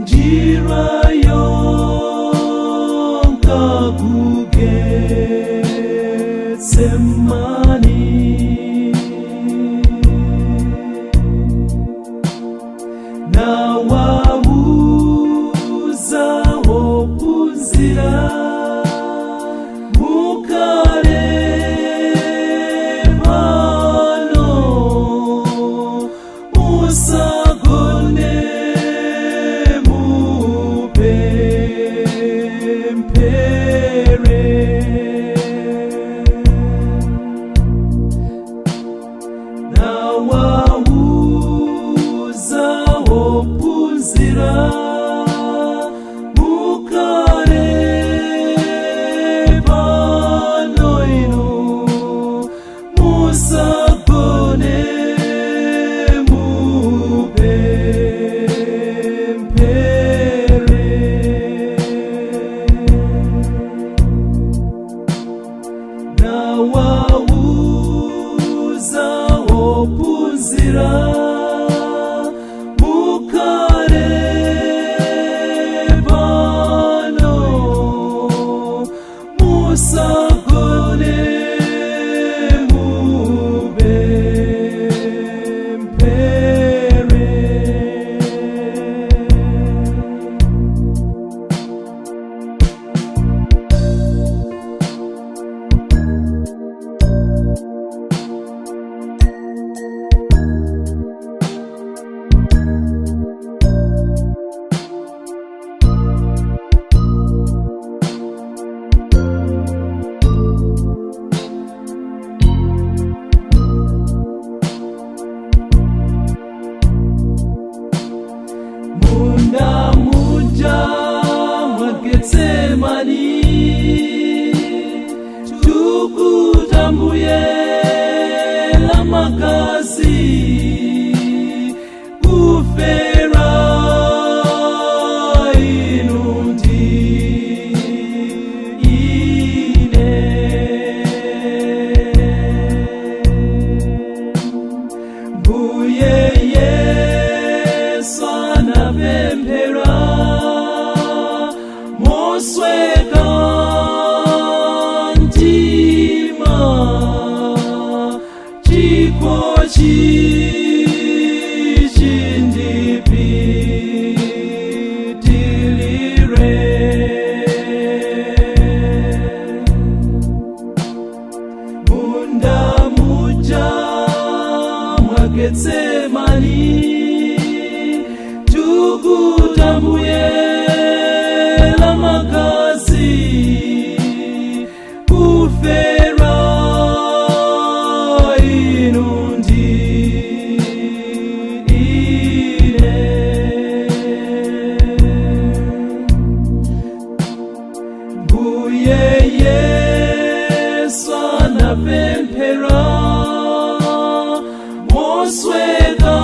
Munjira yonka ku Getsemani. Nawauza ophunzira mukale pano musagone mupemphere. Nawauza ophunzira mukale pano inu musagone mupemphere. Nawauza ophunzira mukale pano musagone mupemphere. Munda muja mwa Getsemani tukutambuye la magazi kufera inu ndi ine. Mbuye Yesu anapemphera mosweka mtima chikho chindipitilire. Munda muja mwa Getsemani tukutambuye la magazi kufera inu ndi ine. Mbuye Yesu anapemphera mosweka.